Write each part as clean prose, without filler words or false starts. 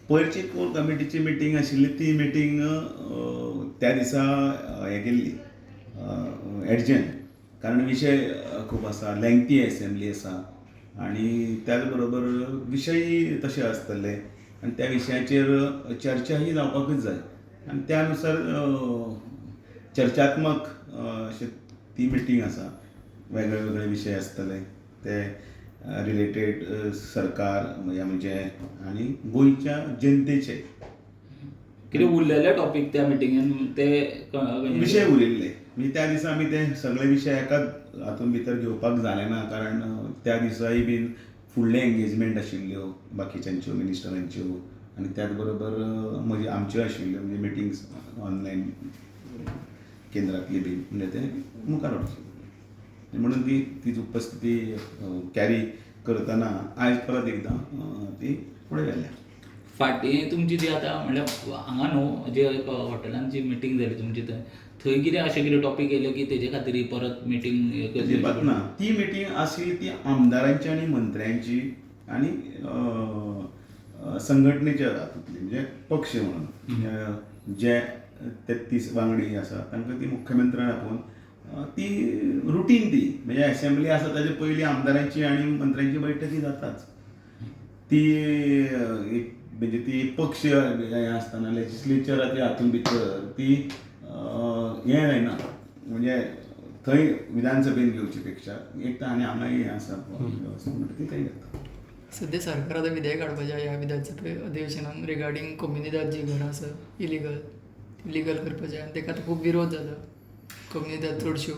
पयरची कोर कमिटीची meeting आशिल्ली ती meeting त्या दिसा हें केल्ली, एडजर्न, कारण विशय खूब आसा, लेंथी एसेंब्ली आसा आनी त्याच बरोबर विशयी तशे आसतले आनी त्या विशयाचेर चर्चाही जावपाकूच जाय आनी त्या नुसार चर्चात्मक अशें ती मिटींग आसा. वेगळे वेगळे विशय आसतले ते रिलेटेड सरकार म्हणजे आनी गोंयच्या जनतेचे. कितें उरलेले टॉपीक त्या मिटिंगेन ते विशय उरिल्ले म्हणजे त्या दिसा आमी ते सगळे विशय एकाच हातूंत भितर घेवपाक जालें ना, कारण त्या दिसाय बीन फुडले एंगेजमेंट आशिल्ल्यो बाकीच्यांच्यो मिनिस्टरांच्यो आनी त्याच बरोबर म्हजी आमच्यो आशिल्ल्यो, म्हणजे मिटिंग्स ऑनलायन केंद्रांतली बीन, म्हणजे ते मुखार वचचें म्हणून ती तीच उपस्थिती कॅरी करतना आयज परत एकदां ती फुडें व्हेल्या. फाटीं तुमची जी आतां म्हणल्यार हांगा न्हू जे एक हॉटेलान जी मिटींग जाली तुमची थंय थंय कितें अशें कितें टॉपीक येयले की तेजे खातीर परत मिटींग? अजिबात ना. ती मिटींग आसली ती आमदारांची आनी मंत्र्यांची आनी संघटनेच्या हातूंतली, म्हणजे पक्ष म्हणून जे 33 वांगडी आसा तांकां ती मुख्यमंत्र्यान आपोवन ती रुटीन ती म्हणजे एसेंब्ली आसा ताजे पयलीं आमदारांची आनी मंत्र्यांची बैठकी जाताच. ती एक म्हणजे ती पक्ष हें आसतना लेजिस्लेचराच्या हातूंत भितर ती हें जायना, म्हणजे थंय विधानसभेन घेवचे पेक्षा एक तर आनी हांगाय हें आसा वेवस्था म्हणटा ती थंय घेता. सद्या सरकार आतां विधेयक हाडपाचें ह्या विधानसभे अधिवेशनान रिगार्डींग कोमुनिदाद जी घरां आसा इलिगल ती लिगल करपाचें, आनी ताका आतां खूब विरोध जाता कोमुनिदाद चडश्यो.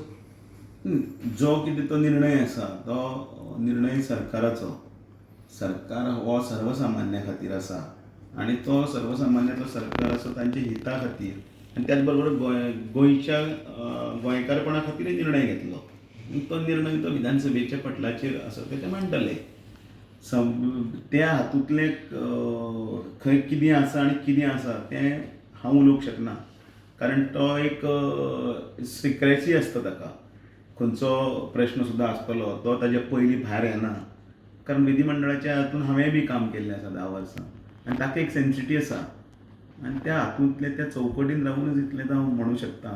जो कितें तो निर्णय आसा तो निर्णय सरकाराचो, सरकार हो सर्वसामान्या खातीर आसा आनी तो सर्वसामान्याचो सरकार आसा तांच्या हिता खातीर आनी त्याच बरोबर गोंयच्या गोंयकारपणा खातीरय निर्णय घेतलो. तो निर्णय तो विधानसभेच्या पटलाचेर आसा ते मांडटले. त्या हातूंतलें खंय कितें आसा आनी कितें आसा तें हांव उलोवंक शकना, कारण तो एक सिक्रेसी आसता ताका. खंयचो प्रश्न सुद्दां आसतलो तो ताजे पयलीं भायर येना, कारण विधिमंडळाच्या हातून हांवें बी काम केल्लें आसा 10 वर्सां आनी ताका एक सेन्सिटी आसा आनी त्या हातूंतले त्या चौकटीन रावूनच इतलें हांव म्हणूं शकता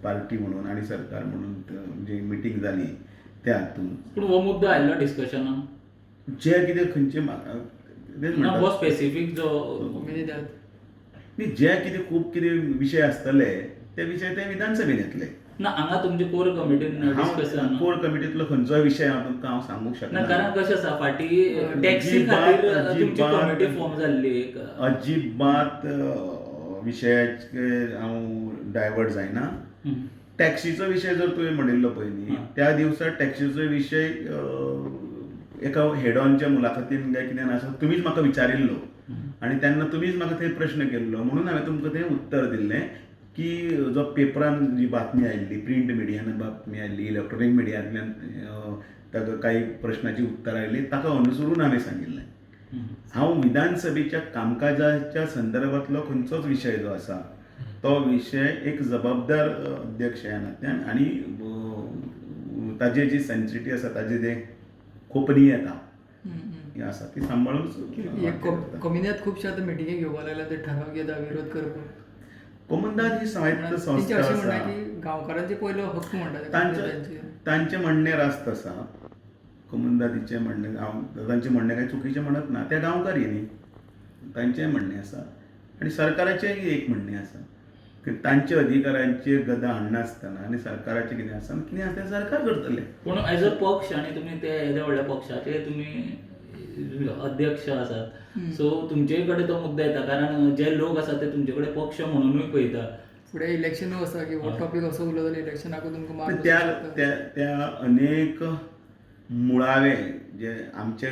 पार्टी म्हणून आनी सरकार म्हणून जी मिटींग जाली त्या हातून. पूण हो मुद्दो आयिल्लो डिस्कशनाक जे कितें खंयचे ना हो स्पेसिफीक जो जे कितें खूब कितें विशय आसतले ते विशय ते विधानसभेन येतले ना. हांगा तुमचे कोर कमिटीन डिस्कशन, कोर कमिटींतलो खंयचोय विशय हांव तुमकां हांव सांगूंक शकना, कारण कशें आसा फाटीं टॅक्सी खातीर तुमची कमिटी फॉर्म जाल्ली. अजिबात विशयाचेर हांव डायवर्ट जायना. टॅक्सीचो विशय जर तुवें म्हणिल्लो पयलीं, त्या दिवसा टॅक्सीचो विशय एका हेडॉनच्या मुलाखतीन काय कितें आसा तुमीच म्हाका विचारिल्लो आनी तेन्ना तुमीच म्हाका थंय प्रश्न केल्लो, म्हणून हांवें तुमकां थंय उत्तर दिल्लें की जो पेपरान जी बातमी आयिल्ली, प्रिंट मिडियान बातमी आयिल्ली, इलेक्ट्रॉनीक मिडियांतल्यान ताका कांय प्रश्नाची उत्तरां आयिल्ली ताका अनुसरून हांवें सांगिल्लें. हांव विधानसभेच्या कामकाजाच्या संदर्भांतलो खंयचोच विशय जो आसा तो विशय एक जबाबदार अध्यक्ष ह्या नात्यान आनी ताजी जी सेन्सिटी आसा, ताजी जे गोपनीयता ही आसा ती सांबाळून. कोमुनिदाद खुबशे आतां मिटिंगे घेवपाक लागल्या, ते ठराव घेता विरोध करपाक. कोमुनिदाद ही स्वायत्त संस्था आसा, गांवकारांचे पयलो हक्क म्हणटा तांचें म्हणणें रास्त आसा. कोमुनिदादीचें म्हणणें हांव तांचें म्हणणें कांय चुकीचें म्हणत ना, ते गांवकारी न्ही, तांचेंय म्हणणें आसा आनी सरकाराचेंय एक म्हणणें आसा की तांच्या अधिकारांचेर गदा हाडनासतना आनी सरकाराचें कितें आसा कितें आसा तें सरकार करतलें. पूण एज अ पक्ष आनी तुमी ते येद्या व्हडल्या पक्षाचे तुमी अध्यक्ष आसात, सो तुमचे कडेन तो मुद्दो येता, कारण जे लोक आसात ते तुमचे कडेन पक्ष म्हणूनय पळयता. फुडें इलेक्शन आसा की हो टॉपीक असो उरलो जाल्यार इलेक्शनाक तुमकां त्या त्या त्या अनेक मुळावे जे आमचे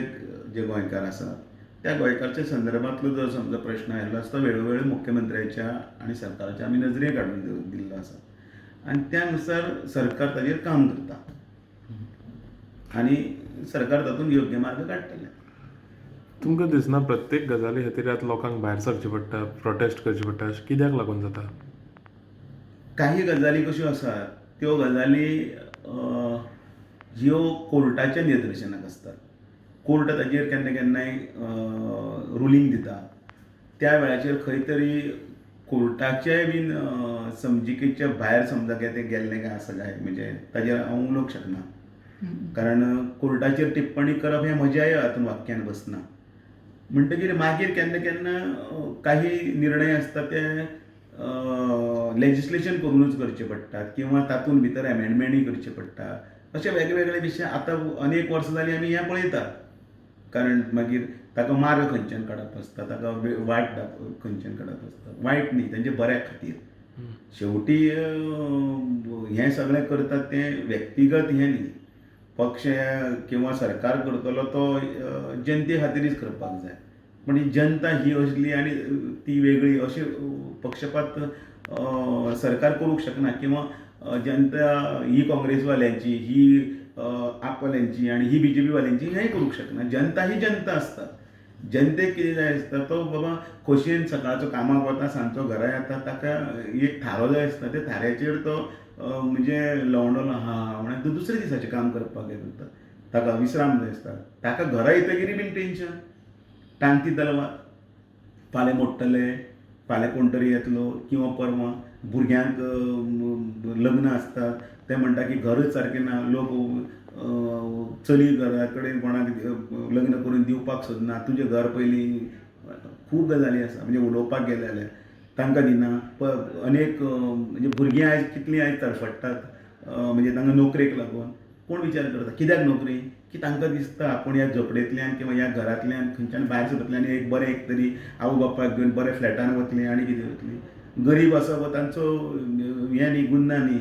जे गोंयकार आसात त्या गोंयकारच्या संदर्भांतलो जर समजा प्रश्न आयिल्लो आसता वेळोवेळी मुख्यमंत्र्याच्या आनी सरकाराच्या आमी नजरेक हाडून दिल्लो आसा आनी त्या नुसार सरकार ताजेर काम करता आनी सरकार तातूंत योग्य मार्ग काडटलें. तुमकां दिसना प्रत्येक गजाली खातीर आतां लोकांक भायर सरचें पडटा, प्रोटेस्ट करचें पडटा, अशें कित्याक लागून जाता? काही गजाली कश्यो आसात त्यो गजाली ह्यो कोर्टाच्या निर्देशनाक आसतात. कोर्ट ताजेर केन्ना केन्नाय रुलींग दिता, त्या वेळाचेर खंय तरी कोर्टाच्याय बीन समजिकेच्या भायर समजा काय तें गेल्लें काय आसा काय, म्हणजे ताजेर हांव उलोवंक शकना, कारण कोर्टाचेर टिप्पणी करप हें म्हज्याय हातून वाक्यान बसना. म्हणटगीर मागीर केन्ना केन्ना काही निर्णय आसता ते लेजिस्लेशन करुनूच करचे पडटात किंवा तातूंत भितर एमेंडमेंटूय करचे पडटा. अशे वेगवेगळे विशय आतां अनेक वर्सां जालीं आमी हें पळयतात. कारण मागीर ताका मार्ग खंयच्यान काडप आसता, ताका वाट खंयच्यान काडप आसता, वायट न्ही, तांच्या बऱ्या खातीर. शेवटी हें सगळें करतात तें व्यक्तिगत हें न्ही, पक्ष किंवा सरकार करतलो तो जनते खातीरच करपाक जाय. पूण ही जनता ही असली आनी ती वेगळी अशें पक्षपात सरकार करूंक शकना, किंवा जनता ही काँग्रेसवाल्यांची, ही आपवाल्यांची आनी ही बीजेपी वाल्यांची हेंय करूंक शकना. जनता ही जनता आसता. जनतेक कितें जाय आसता, तो बाबा खोशयेन सकाळचो कामाक वता, सांजचो घरा येता, ताका एक थारो जाय आसता, त्या थाऱ्याचेर तो म्हणजे लवंडलो आहा म्हणून तो दुसऱ्या दिसाचें काम करपाक हें करता, ताका विश्राम जाय आसता. ताका घरा येतकीर बीन टेंशन, टांकी तलवार, फाल्यां मोडटले, फाल्यां कोण तरी येतलो, किंवा परवां भुरग्यांक लग्न आसता, ते म्हणटा की घरच सारकें ना, लोक चली घरा कडेन कोणाक लग्न करून दिवपाक सोदना, तुजें घर पयलीं, खूब गजाली आसा. म्हणजे उलोवपाक गेले जाल्यार तांकां दिना. अनेक म्हणजे भुरगीं आयज कितलीं आयज तडफडटात, म्हणजे तांकां नोकरेक लागून. कोण विचार करता कित्याक नोकरी, की तांकां दिसता आपूण ह्या झोपडेंतल्यान किंवा ह्या घरांतल्यान खंयच्यान भायर सरतलें आनी एक बरें एक तरी आवय बापायक घेवन बऱ्या फ्लॅटान वतलीं आनी कितें वतलीं. गरीब आसा वो तांचो हें न्ही, गुन्ना न्ही.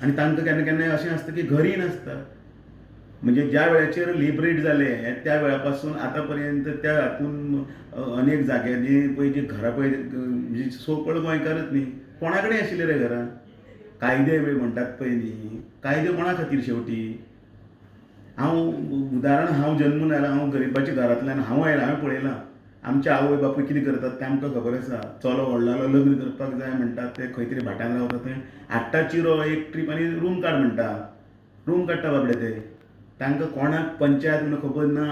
आनी तांकां केन्ना केन्नाय अशें आसता की घरय नासता. म्हणजे ज्या वेळाचेर लिबरेट जाले त्या वेळा पासून आतां पर्यंत त्या हातून अनेक जाग्यांनी पळय जी घरां पळय, म्हणजे सोपळ गोंयकारच न्ही, कोणा कडेन आशिल्ले रे घरां. कायदे बी म्हणटात पळय न्ही, कायदे कोणा खातीर शेवटी. हांव उदाहरण, हांव जन्मून आयला, हांव गरिबाच्या घरांतल्यान हांव आयला, हांवें पळयलां आमचे आवय बापूय कितें करतात तें आमकां खबर आसा. चलो व्हडलो जालो लग्न करपाक जाय म्हणटात, ते खंय तरी भाटान रावता थंय हाडटा चिरो एक ट्रीप आनी रूम काड म्हणटा, रूम काडटा बाबडे ते. तांकां कोणाक पंचायत म्हणून खबर ना,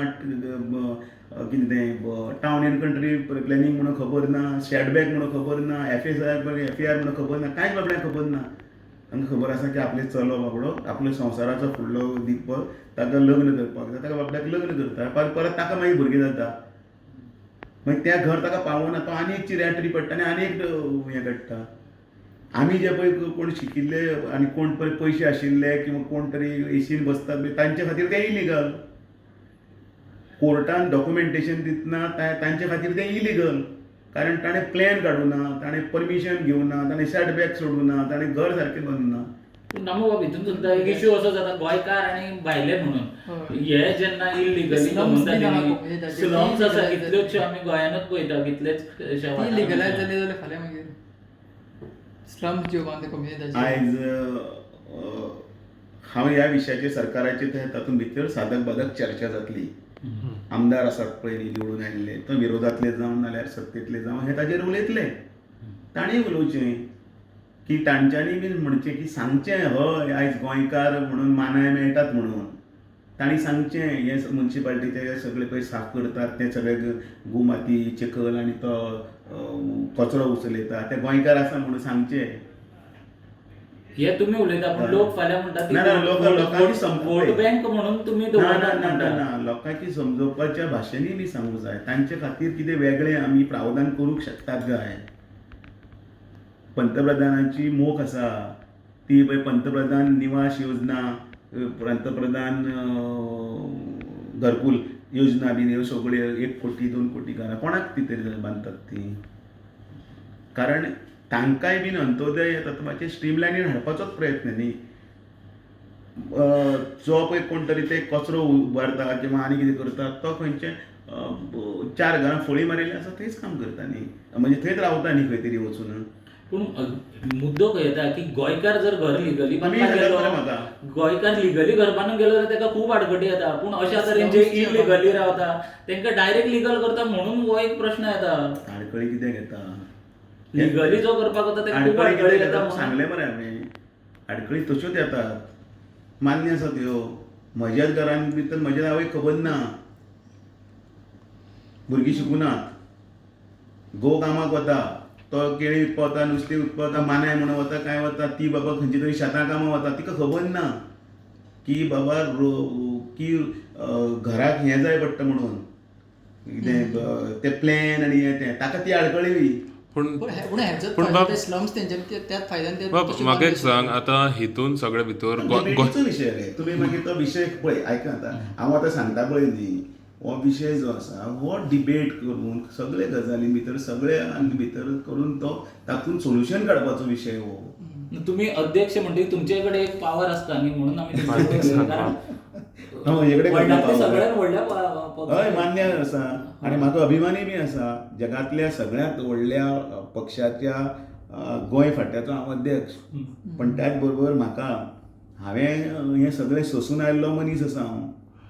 कितें तें टावन एंड कंट्री प्लॅनिंग म्हणून खबर ना, शॅडबॅक म्हणून खबर ना, एफएसआर एफआर म्हणून खबर ना, कांयच बाबड्यांक खबर ना. तांकां खबर आसा की आपले चलो बाबडो आपलो संवसाराचो फुडलो दीप ताका लग्न करपाक जाय, ताका बाबड्याक लग्न करता, परत ताका मागीर भुरगीं जाता, मागीर त्या घर ताका पावना, तो आनी एक चिऱ्या ट्रीप पडटा आनी आनी एक हें काडटा. आमी जे पळय कोण शिकिल्ले आनी कोण पळय पयशे आशिल्ले किंवा कोण तरी एसीन बसतात तांचे खातीर तें इलिगल. कोर्टान डॉक्युमेंटेशन दितना तांचे खातीर तें इलिगल, कारण ताणें प्लॅन काडूं ना, ताणें परमिशन घेवना, ताणें सेटबॅक सोडूं ना, ताणें घर सारकें बांदूं ना. पूण दामू बाब, हितून सुद्दां एक इश्यू असो जाता, गोंयकार आनी भायले म्हणून हे जेन्ना इलिगली स्लम्स आसा कितल्योचश्यो आमी गोंयानूच पळयता, कितलेच लिगलायज जाले जाल्यार फाल्यां मागीर स्लम्स ज्यो बांदता कोमुनिदाद. आयज हांव ह्या विशयाचेर सरकाराचे तातूंत भितर साधक बाधक चर्चा जातली. आमदार आसात पळय निवडून आयिल्ले, तो विरोधांतले जावं नाल्यार सत्तेंतले जावं, हे ताजेर उलयतले. तांणी उलोवचें की तांच्यांनी बीन म्हणचें की सांगचें हय आयज गोंयकार म्हणून मानाय मेळटात म्हणून तांणी सांगचें. हे मुन्सिपाल्टीचे हे सगळे पळय साफ करतात ते सगळे गोमाती चिखल आनी तो कचरो उचलयता ते गोंयकार आसा म्हणून सांगचें. हे तुम्ही उलयता, पण लोक फाल्यां म्हणटात वोट बँक म्हणून तुम्ही ना ना ना ना, लोकांची समजोवपाच्या भाशेनूय बी सांगूंक जाय. तांचे खातीर कितें वेगळें आमी प्रावधान करूंक शकतात काय. पंतप्रधानाची मोख आसा ती पळय, पंतप्रधान निवास योजना, पंतप्रधान घरकुल योजना बीन ह्यो सगळ्यो 1 कोटी 2 कोटी घरां कोणाक ती तरी बांदतात ती. कारण तांकांय बीन अंत्योदय तत्वाचेर स्ट्रीमलायनीन हाडपाचोच प्रयत्न न्ही. जो पळय कोण तरी ते कचरो उबारता किंवा आनी कितें करता तो खंयचे 4 घरां फळी मारिल्ली आसा थंयच काम करता न्ही, म्हणजे थंयच रावता न्ही खंय तरी वचून. पूण मुद्दो खंय येता की गोंयकार जर घर लिगली बांदपाक गेलो, गोंयकार लिगली घर बांदून गेलो जाल्यार ताका खूब आडखटी येता. पूण अशा तरेन जे इलिगली रावता तांकां डायरेक्ट लिगल करता म्हणून हो एक प्रश्न येता. आडखळी कित्याक येता? लिगली जो करपाक वता ताका खूब आडखळी येता. सांगलें मरे हांवें, आडखळी तश्योच येतात, मान्य आसा त्यो. म्हज्याच घरान भितर म्हज्या आवयक खबर ना, भुरगीं शिकुनात, घोव कामाक वता, तो केळी विकपा वता, नुस्तें विकपा वता, मानाय म्हणून वता, काय वता, ती बाबा खंयची तरी शेतां कामां वता, तिका खबर ना की बाबा की घराक हें जाय पडटा म्हणून कितें तें प्लॅन आनी हें तें, ताका ती आडखळी. पूण पूण हेजोच पूण फायदो बाब ते स्लम्स तेंच्यानी त्याच फायद्यान ते बाब तशे म्हाका एक बांदले. सांग आतां हितून सगळे भितर डिबेटीचो विशय रे, तुमी मागीर तो विशय पळय आयका, आतां हांव आतां सांगता पळय न्ही, हो विशय जो आसा हो डिबेट करून सगळे गजाली भितर सगळे भितर करून तो तातूंत सोल्युशन काडपाचो विशय हो. तुम्ही अध्यक्ष म्हणजे तुमचे कडेन एक पावर आसता न्ही, म्हणून आमी तुमचे कडेन, कारण म्हजे कडेन व्हडल्यांतले power. सगळ्यात व्हडल्या हय मान्य आसा आनी म्हाका अभिमानय बी आसा, जगांतल्या सगळ्यांत व्हडल्या पक्षाच्या गोंय फांट्याचो हांव अध्यक्ष, पण त्याच बरोबर म्हाका हांवें हें सगळें सोंसून आयिल्लो मनीस आसा हांव,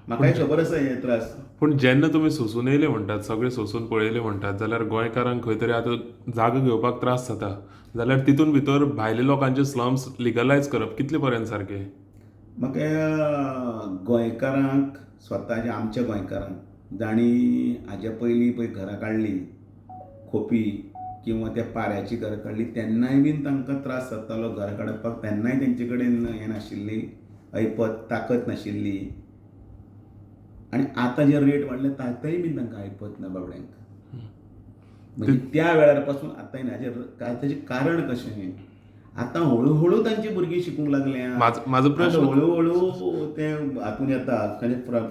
म्हाकाय खबर आसा हे त्रास. पूण जेन्ना तुमी सोंसून येयले म्हणटात, सगळे सोंसून पळयले म्हणटात, जाल्यार गोंयकारांक खंय तरी आतां जागो घेवपाक त्रास जाता, जाल्यार तितून भितर भायले लोकांचे स्लम्स लिगलायज करप कितले पर्यंत सारकें? म्हाका गोंयकारांक स्वताच्या आमच्या गोंयकारांक जांणी हाजे पयलीं पळय घरां काडलीं खोपी किंवा त्या पाऱ्याची घरां काडली, तेन्नाय बीन तांकां त्रास जातालो घरां काडपाक, तेन्नाय तेंचे कडेन हें नाशिल्ली ऐपत, ताकत नाशिल्ली, आनी आतां जे रेट वाडले तातूय बीन तांकां ऐपत ना बाबड्यांक. म्हणजे त्या वेळार पासून आतांय ना, हाचें कारण कशें, आतां हळू हळू तांची भुरगीं शिकूंक लागल्या, म्हाजो प्रश्न हळू हळू ते हातून येता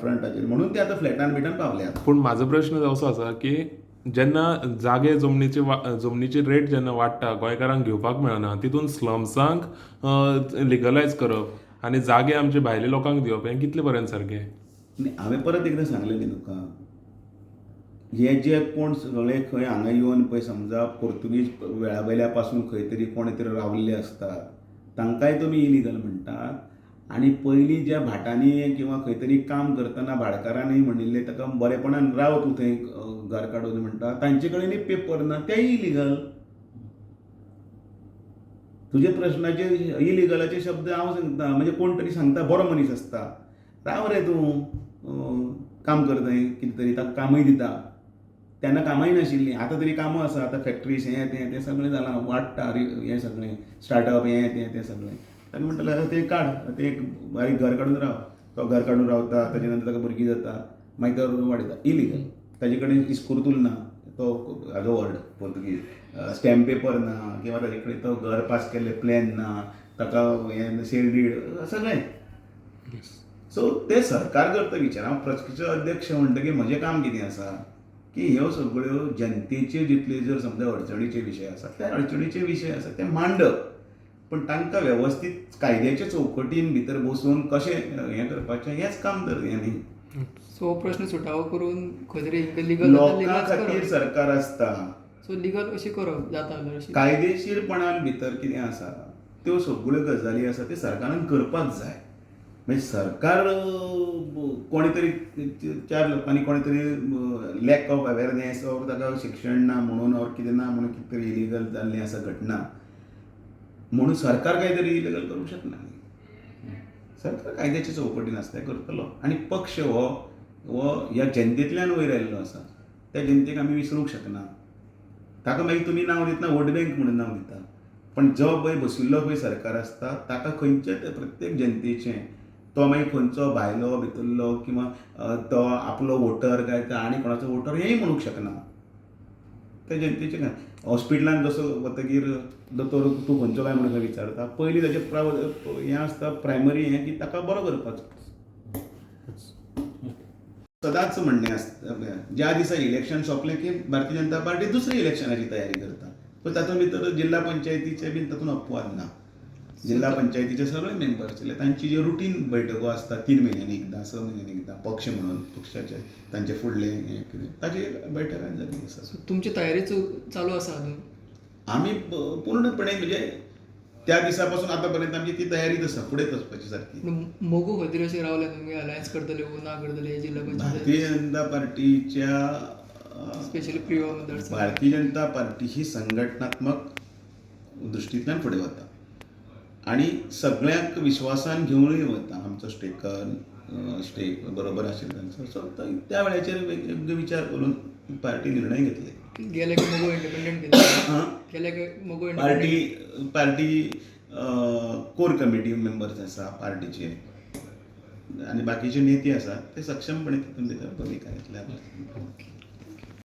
फ्रंटाचेर, म्हणून ते आतां फ्लॅटान बिटान पावल्यात. पूण म्हाजो प्रश्न असो आसा की जेन्ना जागे जमनीची जमनीची रेट जेन्ना वाडटा, गोंयकारांक घेवपाक मेळना, तितून स्लम्सांक लिगलायज करप आनी जागे आमचे भायले लोकांक दिवप हें कितले पर्यंत सारकें? हांवें परत एकदां सांगलें न्ही तुका, हे जे कोण सगळे खंय हांगा येवन पळय समजा पोर्तुगीज वेळा वयल्या पासून खंय तरी कोण तरी रावल्ले आसतात, तांकांय तुमी इलिगल म्हणटात, आनी पयलीं ज्या भाटांनी किंवा खंय तरी काम करतना भाटकारांनी म्हणिल्लें ताका बरेपणान राव तूं थंय घर काडून म्हणटा, तांचे कडेनूय पेपर ना, तेय इलिगल. तुजे प्रश्नाचे इलिगलाचे शब्द हांव सांगता, म्हणजे कोण तरी सांगता बरो मनीस आसता, राव रे तूं काम करता कितें तरी, ताका कामूय दिता, तेन्ना कामांय नाशिल्लीं, आतां तरी कामां आसा, आतां फॅक्ट्रीज हें तें तें सगळें जालां, वाडटा हें सगळें स्टार्टअप हें तें तें सगळें, ताका म्हणटलें तें काड, तें एक बारीक घर काडून राव, तो घर काडून रावता, ताजे नंतर ताका भुरगीं जाता, मागीर तो वाडयता इलिगल, ताजे कडेन इस्कुर्तूल ना, तो हाजो वर्ड पोर्तुगीज, स्टॅम्प पेपर ना, किंवा ताजे कडेन तो घर पास केल्लें प्लॅन ना, ताका हें सेल did सगळें. सो तें सरकार करता विचार. हांव प्रस्कीचो अध्यक्ष म्हणटकीर म्हजें काम कितें आसा की ह्यो सगळ्यो जनतेच्यो जितल्यो जर समजा अडचणीचे विशय आसा त्या अडचणीचे विशय आसा ते मांडप, पूण तांकां वेवस्थीत कायद्याच्या चौकटीन भितर बसून कशें हें करपाचें हेंच काम तर हें न्ही. सो प्रश्न सुटावो करून खंय तरी लिगल लोकां खातीर सरकार आसता, सो लिगल अशें करप जाता जाल्यार अशें कायदेशीरपणान भितर कितें आसा त्यो सगळ्यो गजाली आसा त्यो सरकारान करपाक जाय. म्हणजे सरकार कोणी तरी चार लोकांनी कोणी तरी लॅक ऑफ अवेरनेस ऑर ताका शिक्षण ना म्हणून ऑर कितें ना म्हणून कितें तरी इलिगल जाल्लें आसा घटना म्हणून सरकार कांय तरी इलिगल करूंक शकना. सरकार कायद्याच्या चौकटीन आसता तें करतलो, आनी पक्ष हो हो ह्या जनतेंतल्यान वयर आयिल्लो आसा, त्या जनतेक आमी विसरूंक शकना. ताका मागीर तुमी नांव दितना वोट बँक म्हणून नांव दिता, पण जो पळय बशिल्लो पळय सरकार आसता ताका खंयच्याच प्रत्येक जनतेचें, तो मागीर खंयचो भायलो भितरलो किंवा तो आपलो वोटर काय आनी कोणाचो वोटर हेंय म्हणूंक शकना. त्या जनतेचें काय हॉस्पिटलान जसो वतकीर दोतोर तूं खंयचो काय म्हणून विचारता, पयलीं ताचें हें आसता प्रायमरी हें की ताका बरो करपाचो. सदांच म्हणणें आसता ज्या दिसा इलेक्शन सोंपलें की भारतीय जनता पार्टी दुसऱ्या इलेक्शनाची तयारी करता, पूण तातूंत भितर जिल्हा पंचायतीचे बीन तातूंत अपवाद ना. जिल्हा पंचायतीचे सगळे मेंबर आशिल्ले तांची जे रुटीन बैठको आसता 3 म्हयन्यांनी एकदां 6 म्हयन्यांनी एकदां पक्ष म्हणून पक्षाचे तांचे फुडले हें कितें ताची बैठकां जाल्ली आसा. तुमची तयारी चालू आसा अजून? आमी पूर्णपणे म्हणजे त्या दिसा पासून आतां पर्यंत आमची ती तयारीच आसा, फुडेंच वचपाची सारकी. मोगो खंय तरी अशें रावले तुमी अलायन्स करतले वो ना करतले जिल्हा पंचायत? भारतीय जनता पार्टीच्या स्पेशली प्रियोळ मतदारसंघ, भारतीय जनता पार्टी ही संघटनात्मक दृश्टींतल्यान फुडें वता आनी सगळ्यांक विश्वासान घेवनूय वता. आमचो स्टेकर स्टेक बरोबर आशिल्लो तांचो, सो त्या वेळाचेर योग्य विचार करून पार्टी निर्णय घेतले. गेले की मगो इंडिपेंडंट केले. हां. गेले की मगो independent. Party party core committee members आसा पार्टीचे आनी बाकीचे नेते आसा ते सक्षमपणे तितून भितर भुमिका घेतल्या.